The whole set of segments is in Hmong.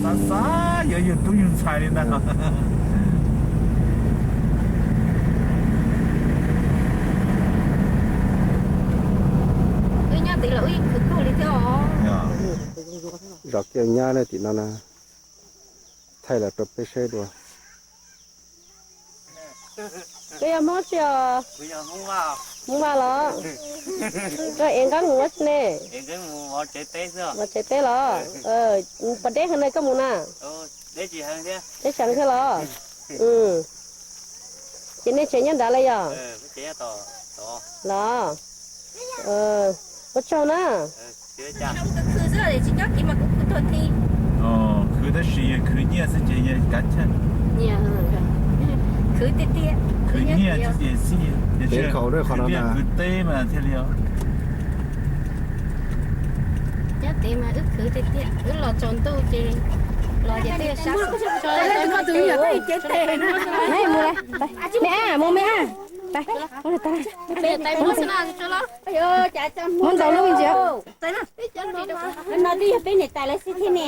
Xav xav yuav yug tub yug ntxhais li ntag. Wb nyob tid los wb khwv kawg li thiab os. Zos Kiaj Nyab na tim no na, thaij los rau peb saib dua. Koj yog Hmoob tsi os? Hmoob Vaj los? Koj ev nqeeb mus ua tsi ne? Ua tsev teb los? Puas deb heev na koj mus na? Deb tsis heev thiab los? Ces nej tsev nyob nrad los yog? Los, ua tsaug na. Khwv tab sis khwv nyiaj xwb ces kav chawj. Khwv nyiaj ces xij, khwv teb mas thiaj li os. Cov tid mas wb khwv tiag tiag, wb los tsaus ntuj ces los ces twb sab. Mus, me ab, mus me ab. Muab ntau lub me ntsis. No twb yog peb niam tais lawv xwb thiab ne.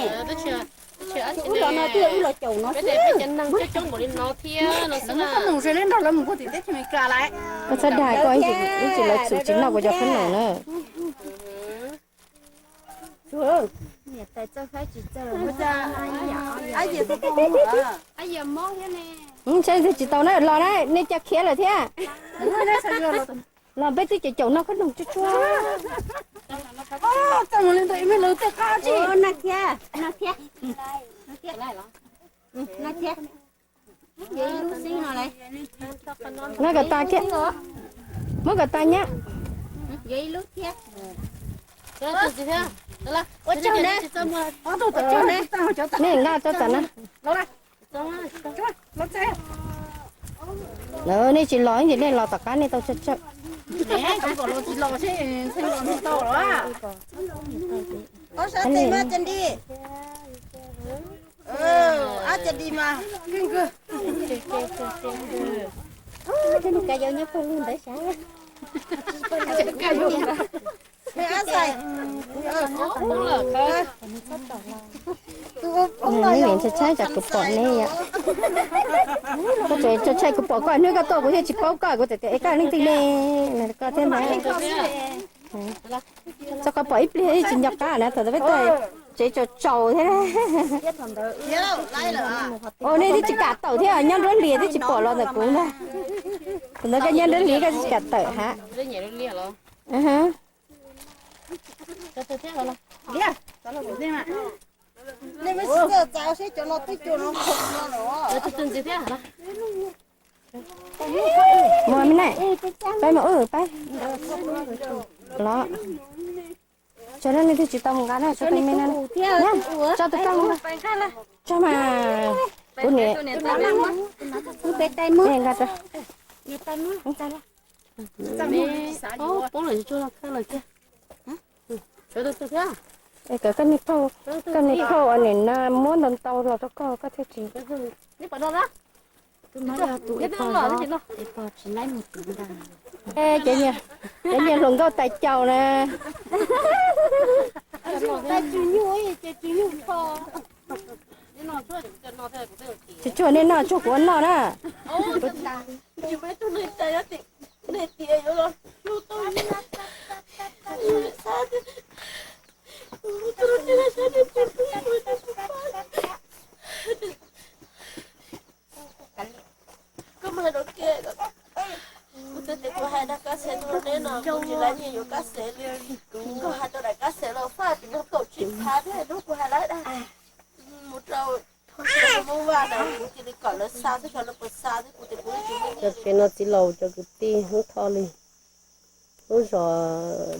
Wb los no twb yog wb los caum no xwb. Koj txhob dag koj ib tsis lawv txim tsis noj kuv cov khoom no na. Niam tais txawj faib tsis txawj. Saib tsis tau na, los na, nej coj khiav lawm thiab. Los peb twb caum caum noj khaub noog tsuag tsuag. Noj kom tas kiag, muab kom tas nyab. Nej nqa tso tas na. Nej tsis los ces nej los tom qab nej tau tsawg tsawg. Neb tshaib tshaib tsam kuv pom neb yom. Koj tseem tshaib tshaib kuv pom koj hnub koj tuaj kuv thiaj tsis paub koj, kuv txawm tias es koj leej twg ne, koj thiab ntag. Txog qhov pom ib pliag tsis nco qab na, thaum ntawd peb tuaj tsev tsaus tsaus thiab. Os, nej twb tsis kam tawm thiab, nyob nruab hlis twb tsis pom los ntawm kuv ntag. Thaum ntawd koj nyob nruab hlis koj tsis kam tawm hab. Mus me na, pab mus, pab los. Tso na, nej twb tsis tau mus nqa na, tso tus me na, tso tus koj mus. Tso mas, kuv niam. Nqa tso. Es kom koj niag phauj, koj niag phauj uas nim no muab ntau ntau los rau koj, koj thiaj tsis. Cov niag hluas nkauj tais caus na. Tsuag tsuag nej noj, tsuag kuv noj na. Koj mag rau kiag, kuv twb tias kuv hais dag kab xev rau neb no, kuv tsis lav nyiaj yuav kab xev li. Koj hais rau daim kab xev los faj tsis muaj kaum tsib phav thiab, hnub kuv hais lawm dag mus rau Hmoob Vaj na, kuv cia li kom lawv xa xwb, xyov lawv puas xa xwb, kuv tias kuv tsis muaj nyiaj li. Cov pem no txiv laus cov kwv tij Hmoob Thoj li. Lub zos,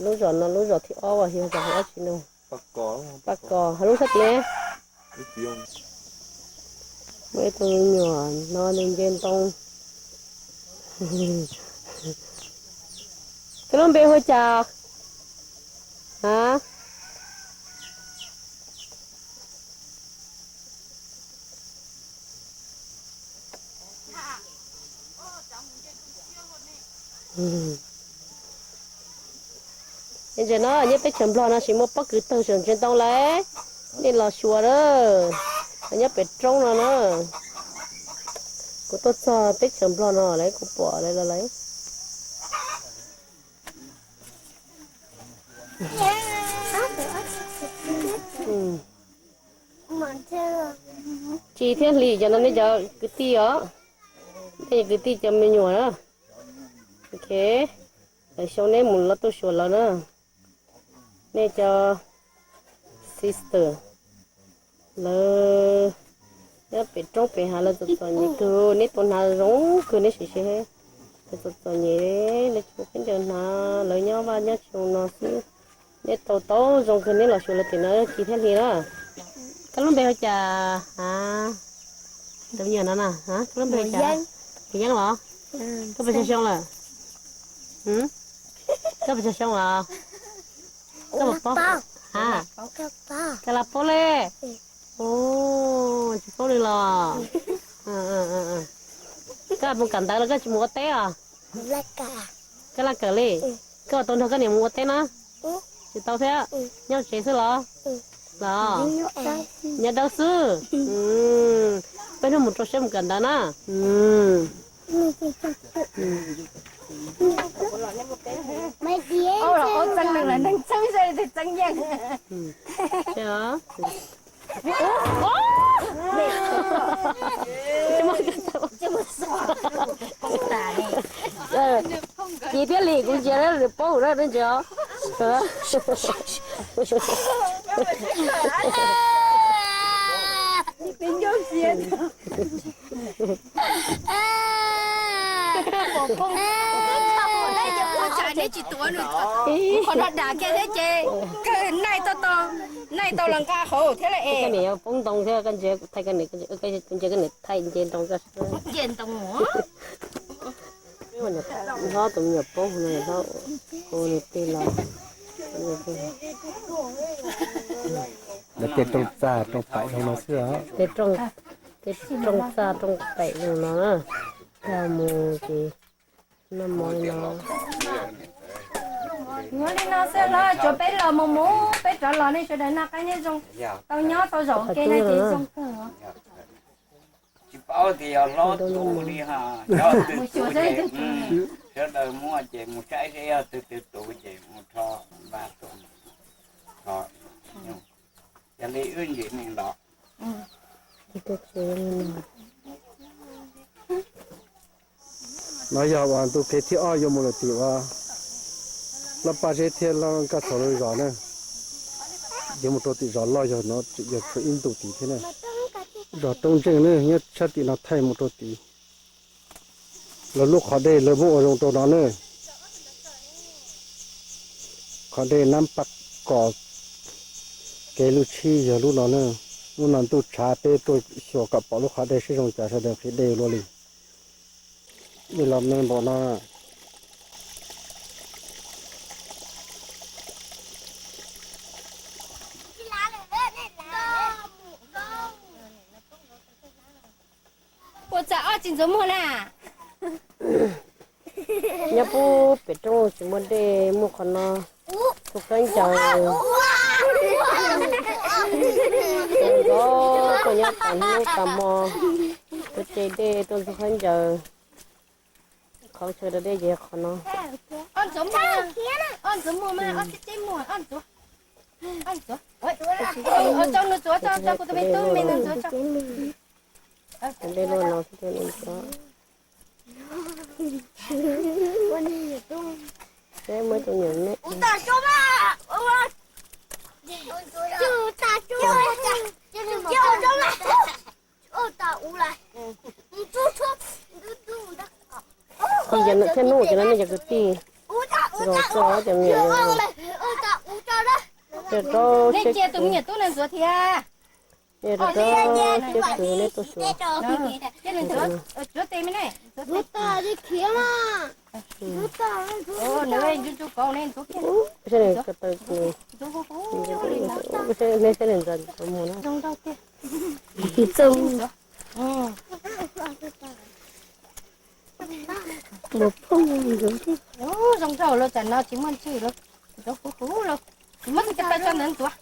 lub zos no lub zos thib ob uas yog zos dab tsi no? Paj Kos, hais lub sab tid. Muaj ib tug me nyuam no nws nce ntoo. Koj lub npe hu cas? A, Ntses no nyob teb chaws Nplog no tsis muaj pob kws tawg saum ntses ntoo lawm, nej los xyuas na, nyob pem roob no na. Kuv tuaj txog teb chaws Nplog no lawm kuv pom lawm los lawm. Tsis thiab Hlis cov no nej cov kwv tij os, nej cov kwv tij cov me nyuam na. Ok, lwm xyoo neb mus los tuaj xyuas lawv na. Nej cov sister, lawv nyob pem roob pem hav lawv txom txom nyem kawg, neb tau hnav zoo kawg neb sim seb. Lawv txom txom nyem, lawv tsis muaj khaub ncaws hnav, lawv nyob vaj nyob tsev no xwb. Neb tau tau zoo kawg neb los xyuas lawv tim no Tsis thiab Hlis na. Koj lub npe hu cas? Tus me nyuam no na, koj lub npe hu cas? Mus Yeeb los? Koj puas xya xyoo lawm? Koj puas xya xyoo lawm? Koj puas paub? Ha, koj laj paub li. Tsis paub li los? Koj mus kawm ntawv los koj tsis mus ua teb os? Koj laj kawm li. Koj tau nrog koj niam mus ua teb na? Tsis tau thiab. Nyob tsev xwb los? Los, nyob dawb xwb. Peb hnub mus rau siab mus kawm ntawv na. Tsis thiab Hlis kuv ntsia lawm paub na, nej ntsia. Neb tsis tuav nws, qhov no dam kiag thiab ces kawg naij tau, naij tau los nqa hauv thiab lawm es. Koj niam yuav poob ntoo thiab, koj ntsia thaij koj niam, ntsia koj niam thaij nce ntoo koj. Nce ntoo. Hlob tus me nyuam poob no, hlob hu nws tig los. Lawv tej rooj txaj rooj paim zoo no xwb os. Tej rooj txaj rooj paim zoo no na. Koj mus ces noj mov no. Yuav li no xwb los tsuav peb los mus mus peb rov los nej sawv daws noj qab nyob zoo, tau nyob tau zaum ua ke no ces zoo kawg. Tsis paub tias yog hlob tus li ho, yog twg tus ces sawv daws muaj ces mus saib seb yog twg twg tus ces mus rho npaj tus, yog li wb ntsis neeg los. No yog uas ntu kev thib ob yuav mus lawm tim uas Laj Paj Zeb thiab Laj Nkaj Txhaum lawv zos na. Yuav mus rau tim zos loj yog no, yog tshuav ib ntu tid thiab na. Zos Roob Ntseej na, nyob sab tim no thaij mus rau tid. Lawv lub qhov dej lawv muab ua zoo rau no na. Qhov dej Nab Paj Kos kev lub tshib yog lub no na. Lub no ntuj tshav peb tuaj xyuas kom pom lub qhov dej seb zoo cas sawv daws nqhis dej luaj li. Dej los me npaum no. Ua txawm ob tsis ntxuav muag na. Nyob pub pem roob tsis muaj dej, muaj qhov no. Tus khaub ncaws nrov tuaj nyob tas hnub tas hmo, tuaj ce dej tuaj ntxuav khaub ncaws. Qhov chaw rau dej ces qhov no. Dej luaj no xwb thiaj li ntxuav. Peb muaj tus nyuam me. Ces thiaj nug cov no nej cov kwv tij, zaum txog cov me nyuam, rau rau siab, rau rau siab khwv nej tuaj xyuas. Sab nws ko taw, neb sab nws ntxaws mus na. Txu. Ua phooj ywg. Ub, zoo nraug los tam no tsis muaj ntswg los, rau kuv kuv los, tsis muab cov taw tso ntawd ntxuav.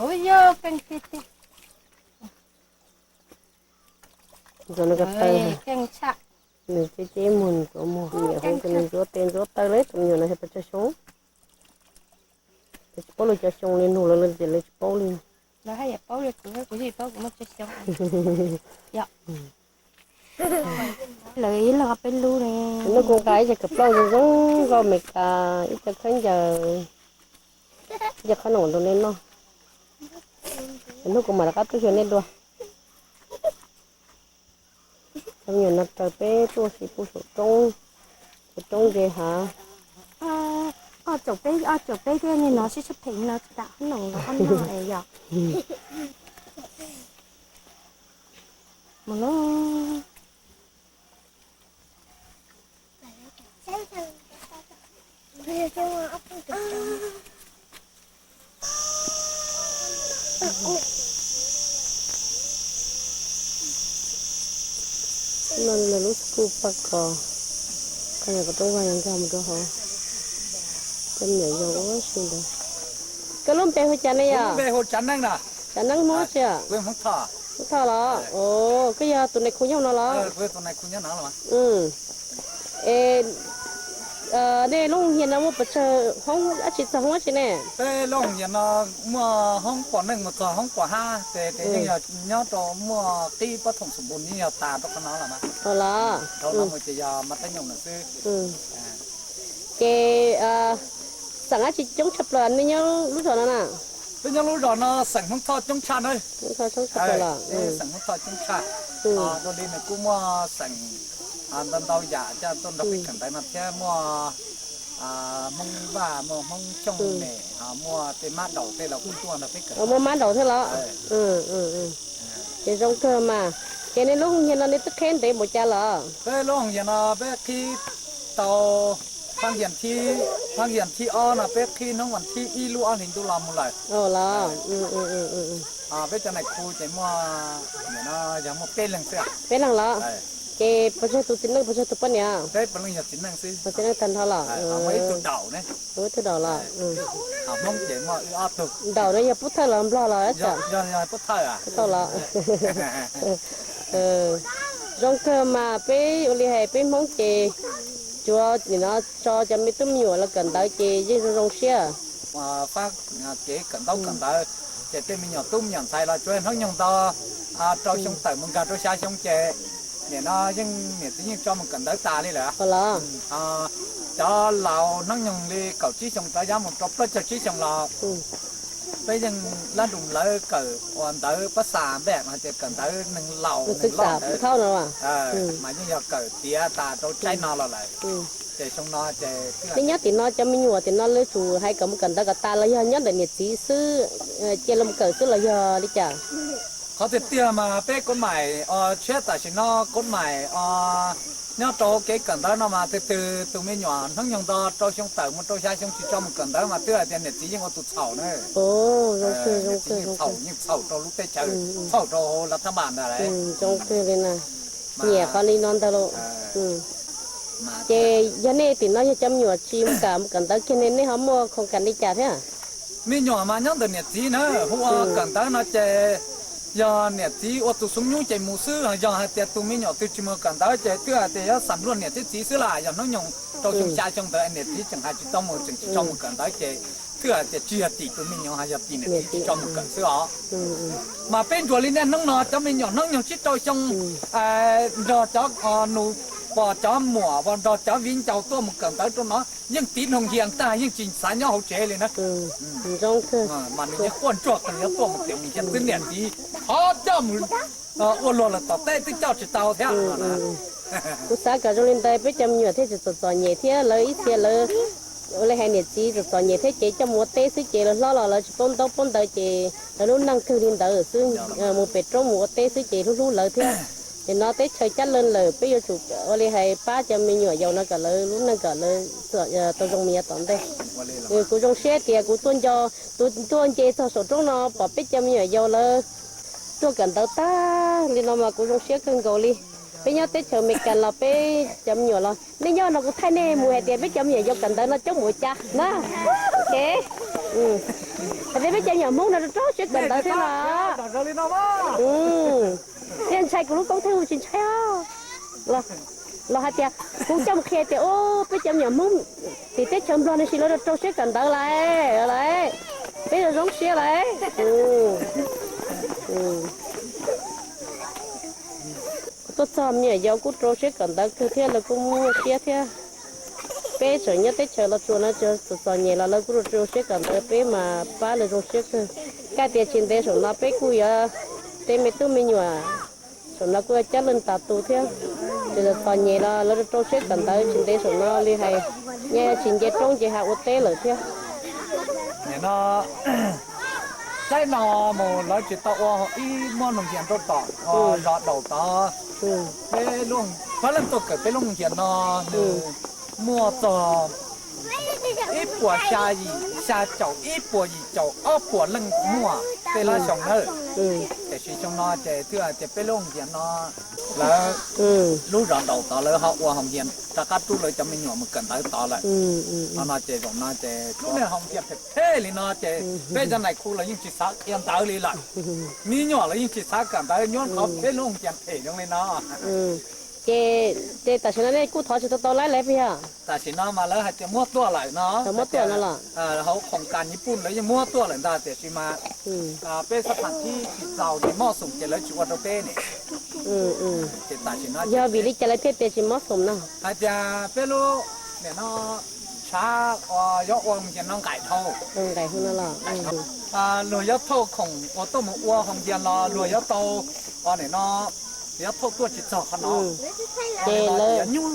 Ub, yog keej tiag tiag. Ntxuav nws ko taw, keej tshaj. Nws ceb ceb muag ntxuav muag, niam hu nws ntxuav tes ntxuav taw li tus me nyuam no yog pes tsawg xyoo. Tsis paub lawv cov xyoo li, nug lawv lawv tias lawv tsis paub li. Lawv haj yam paub li kuv, kuv yeej paub kuv muaj tsawg xyoo. Lawv ib leeg ob peb lub ne. Hnub kuv nqa ib co kawm plaub zoo zoo nkauj Amelikas, ib co khaub ncaws, ib co qhob noom rau nej noj. Hnub kuv mam rov qab tuaj xyuas nej dua. Cov me nyuam no raws peb tuaj ua si pub saum roob, saum roob ze hav. Ob caum peb, ob caum peb thiab, niag no sib sib phem no tsis kam qhob noom los qhob noj es yom. Mus lauj. No lawv lub school paj kos, qhov nyuam qhuav roob vaj nkag mus rau hauv, cov me nyuam yaus ua si ntawd. Koj lub npe hu cas ne yom? Tsav Neeb Hmoob tsi? Hmoob Thoj los? Koj yog tus nais khu nyob no los? Es nej lub hia no muaj pes tsawg hoob dab tsi, txog hoob dab tsi ne? Peb lub hia no muaj hoob pom neej mus txog hoob pom hab, ces yeej yog nyob rau muaj qib pob thoom xum npus yeej yog tas rau qhov no los mas. Rau no mus ces yog mas teeb nyoog lawm xwb. Ces xeem dab tsi coob tshaj plaws nej nyob lub zos no na? Peb nyob lub zos no xeem Hmoob Thoj coob tshaj na. Xeem Hmoob Thoj coob tshaj. Dua li nws kuj muaj xeem ntau ntau yam coj tuaj nrog peb kawm ntawv no thiab, muaj Hmoob Vaj, muaj Hmoob Xyooj Mem, muaj tej mab daum tej los kuj tuaj nrog peb kawm. Muaj mab daum thiab los? Ces zoo kawg mas. Ces nej lub hia no nej twb qhib ntev npaum cas los? Peb lub hia no peb qhib tau, phaab hia thib, phaab hia thib ob no peb qhib hnub vas thib ib lub ob hlis ntuj los mus lawm. Los? Peb cov nais khu ces muaj, yog muaj peb leeg xwb. Peb leeg los? Ces puas tsawg tus txiv neej, puas tsawg tus poj niam? Peb puav leej yog txiv neej xwb. Txiv neej tag nrho los? Ib tug daum ne. Ib tug daum los? Hmoob ces muaj wb ob tug. Daum no yog pub thawj los nplog los? Pub thawj los? Zoo kawg mas peb ua li hais peb Hmoob ces tsuav nim no tso cov me tub me nyuam los kawm ntawv ces yeej zoo zoo siab. Fab kev kawm ntaub kawm ntawv, ces tej me nyuam tub me nyuam ntxhais los tsuav hnub nyoog nto rau xyoo tawm mus nkag rau xya xyoo ces nim no yeej niam txiv yeej tso mus kawm ntawv tas li lawm. Cov laus hnub nyoog li kaum tsib xyoo rov yab mus rau plaub caug tsib xyoo los peb yeej lab nrug lawv kawm ua ntawv pab xas npe hais tias kawm ntawv neeg laus neeg loj ntawd, mas yeej yog kawm tiav tas rau tsaib no los lawm. Ces xyoo no ces nej nyob tim no cov me nyuam tim no lawv tsum hais kom mus kawm ntawv kom tas los yog nyob ntawm niam txiv xwb, cia lawv mus kawm xwb los yog li cas? Qhov tiag tiag mas peb kuv maim tshiab tam sim no kuv maim nyob rau hauv kev kawm ntawv no mas twg twg tus me nyuam hnub nyoog nto rau xyoo tawm mus rau xya xyoo tsis tso mus kawm ntawv mas twb hais tias niam txiv yeej ua tus txhaum na. Niam txiv yeej txhaum, yeej txhaum rau lub teb chaws, txhaum rau hauv lav thab npas ntag. Nyiam qhov li no ntag lauj. Ces yog nej tim no yog cov me nyuam tsis mus kam mus kawm ntawv kiag ne, nej ho muaj khoom kam li cas thiab? Me nyuam mas nyob ntawm niam txiv na, hu ua kawm ntawv no ces yog niam txiv ua tus xub nyub ces mus xwb, yog hais tias tus me nyuam twg tsis mus kawm ntawv ces twb hais tias yuav xam luag niam thiab txiv xwb las, yog hnub nyoog rau xyoo xya xyoo ntawd niam txiv tseem hais tsis tau mus, tseem tsis tso mus kawm ntawv ces twb hais tias tsis yog tim tus me nyuam, hais yog tim niam txiv tsis tso mus kawm xwb os. Mas peb ntsuas li niaj hnub no cov me nyuam hnub nyoog tsib rau xyoo nrog cov nus pos cov muam uas nrog cov viv ncaus tuaj mus kawm ntawv rau no yeej tiv noog hias ntag, yeej tsis xav nyob hauv tsev li na. Mas nws yeej quaj ntsuag qhov yuav tuaj mus tias mus hias twb niam txiv thov coj mus ua luag lawm tom teb twb coj tsis tau thiab. Kuv xav kom zoo li ntawd peb cov me nyuam thiaj tsis txom txom nyem thiab lawv ib txhia lawv ua li hais niam txiv txom txom nyem thiab ces coj mus ua teb xwb ces lawv hlob los lawv tsis paub ntaub paub ntawv ces lawv lub neej kawg li ntawd xwb, mus pem roob mus ua teb xwb ces hlub hlub lawv thiab. Ces no teb chaws cab leej lawm peb yuav tsum ua li hais pab cov me nyuam yaus no kom lawv lub neej kom lawv tau zoo mus yav tom ntej. Kuv zoo siab tias kuv tuaj nco, kuv tuaj nce txog saum roob no pom peb cov me nyuam yaus lawv tuaj kawm ntawv tag li no mas kuv zoo siab kawg nkaus li. Peb nyob teb chaws Amelikas los peb cov me nyuam los nej nyob no kuv thaij nej mus hais tias peb cov me nyuam yaus kawm ntawv no coob mus ua cas na. Ok, hais tias peb cov me nyuam Hmoob no rau rau siab kawm ntawv thiab los. Thiaj ntshai kuv lub koob theej hu tsis ntshai os. Los hais tias kuv coj mus qhia tias peb cov me nyuam Hmoob tim teb chaws Nplog no sis lawv rau rau siab kawm ntawv lawm, peb zoo siab lawm. Tuaj txog me nyuam yaus kuj rau siab kawm ntawv kawg thiab lawv kuj muaj siab thiab. Peb tseem nyob teb chaws Los Tsuas no txom txom nyem los lawv kuj rau rau siab kawm ntawv, peb mas pab lawv zoo siab kawg. Kaj tias tsis ntev saum no peb kuj yuav tej me tub me nyuam saum no kuj yuav cab leej tas tus thiab. Tseem txom nyem los lawv rau rau siab kawm ntawv, tsis ntev saum no li hais nyaj tsis nce roob nce hav ua teb lawm thiab. Nim no saib no mus lawv tsis tau ua ib muab nug nkias rau tom zos daus tod. Peb lub, pab leej tuaj kawm peb lub nkias no nws muaj txog ib puas xya yim xya caum, ib puas yim caum ob puas leej muaj tej lab xyoo nawb. Tiam sis xyoo no ces twb hais tias peb lub nkias no lawv lub zos daus tod lawv ho ua hoo nkias rov qab rub lawv cov me nyuam mus kawm ntawv tod lawm. Qhov no ces zaum no ces lub niag hoo nkias phem phem li no ces peb cov nais khu los yeej tsis xav qhia ntawv li lawm. Me nyuam los yeej tsis xav kawm ntawv nyob qhov peb lub hoo nkias phem zoo li no. Ces, ces tam sim no nej kuj thov tsis tau tau lawv li puas yog? Tam sim no mas lawv hais tias muab tuaj lawm no. Muab tuaj no los? Hauv khoom kas nyij puj lawv yeej muab tuaj lawm ntag tiam sis mas peb xab tham thib tsis txaus ces mob xoom ces lawv tsis ua rau peb ne. Ces tam sim no yog vim li cas lawv thiaj tias tsis mob xoom no? Hais tias peb lub, nim no tshav uas yuav ua hoo nkias no nqaim dhau. Nqaim dhau no los? Luag yuav thauj khoom uas tuaj mus ua hoo nkias los luag yuav tau, nim no yuav thauj tuaj tsis txog qhov no. Ces lawv,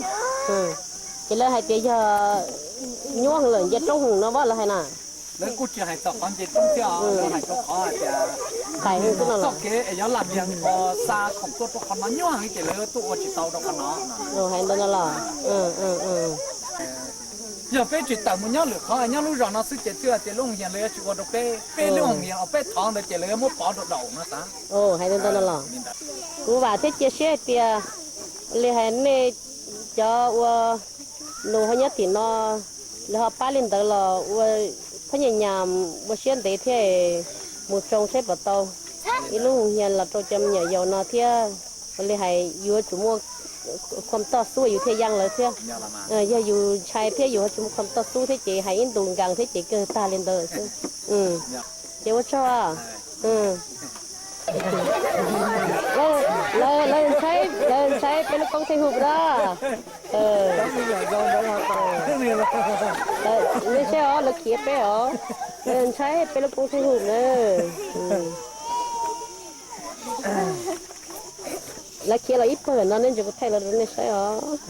ces lawv hais tias yog nyuaj heev lawm nce roob heev no vaj lawv hais na. Lawv kuj tsis hais txog qhov nce roob thiab, lawv hais rau qhov hais tias txoj kev es yuav lam vias ua xa khoom tuaj rau qhov no nyuaj heev ces lawv tuaj ua tsis tau rau qhov no. Hais ntawd no los? Yog peb tsis tawm mus nyob lwm qhov nyob lub zos no xwb ces twb hais tias lub hoo nkias lawv yuav tsis ua rau peb, peb lub hoo nkias uas peb thov ntawd ces lawv yuav muab pov rau daus no xav. Hais ntawd no los? Kuv vam thiab cia siab hais tias li hais nej cov ua nus ho nyob tim no, lawv ho pab li ntawd los ua phab nyas nyas ua siab ntev thiab mus tsoo saib puas tau ib lub hoo nkias los rau cov me nyuam yaus no thiab. Ua li hais yus yuav tsum muaj khuam toj xub yus thiaj yeej lawv thiab. Yog yus ntshai thiab yus ho tsis muaj khuam toj xub thiab ces hais ib ntus nkees thiab ces kawg tag li ntawd xwb. Ces ua tsaug. Lawv, lawv ntshai, lawv ntshai peb lub koob theej hum na. Nej saib os, lawv khiav peb os. Lawv ntshai peb lub koob theej hum na. Lawv khiav los ib pawg no, nej ntsia kuv thaij los rau nej saib os.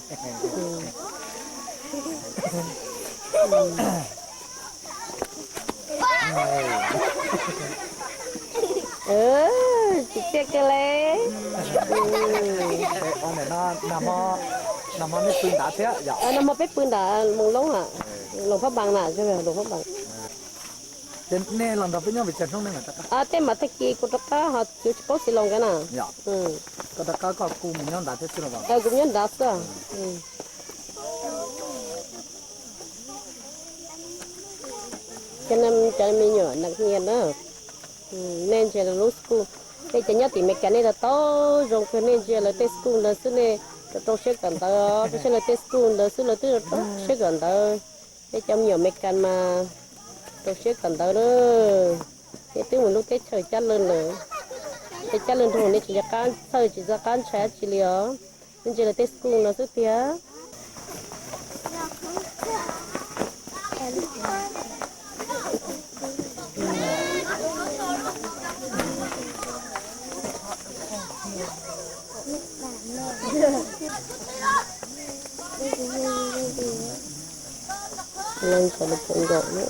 Tsim txiaj kawg le. Nag hmo peb pw nrad, Moos Loob na, Loos Phab Npaas na, Loos Phab Npaas. Tej mas tag kis kuv rov qab ho yuav tsis paub txiv Loos nkawd na. Kuv nyob nrad xwb. Cov me nyuam neeg na, nej ntsia lawv lub school, nej cov nyob tim Meskas nej tau tau zoo kawg, nej ntsia lawv tej school ntawd xwb nej rau rau siab kawm ntawv, peb saib lawv tej school ntawd xwb lawv twb rau rau siab kawm ntawv. Nej cov me nyuam Meskas mas rau siab kawm ntawv na. Nej twb mus lub teb chaws cab leej lawm, tej cab leej nrog nej tsis nco qab txhawj tsis nco qab ntshai dab tsi li os. Nej ntsia lawv tej school no xwb tiag. Leej ntawd lawv puas nkaum na.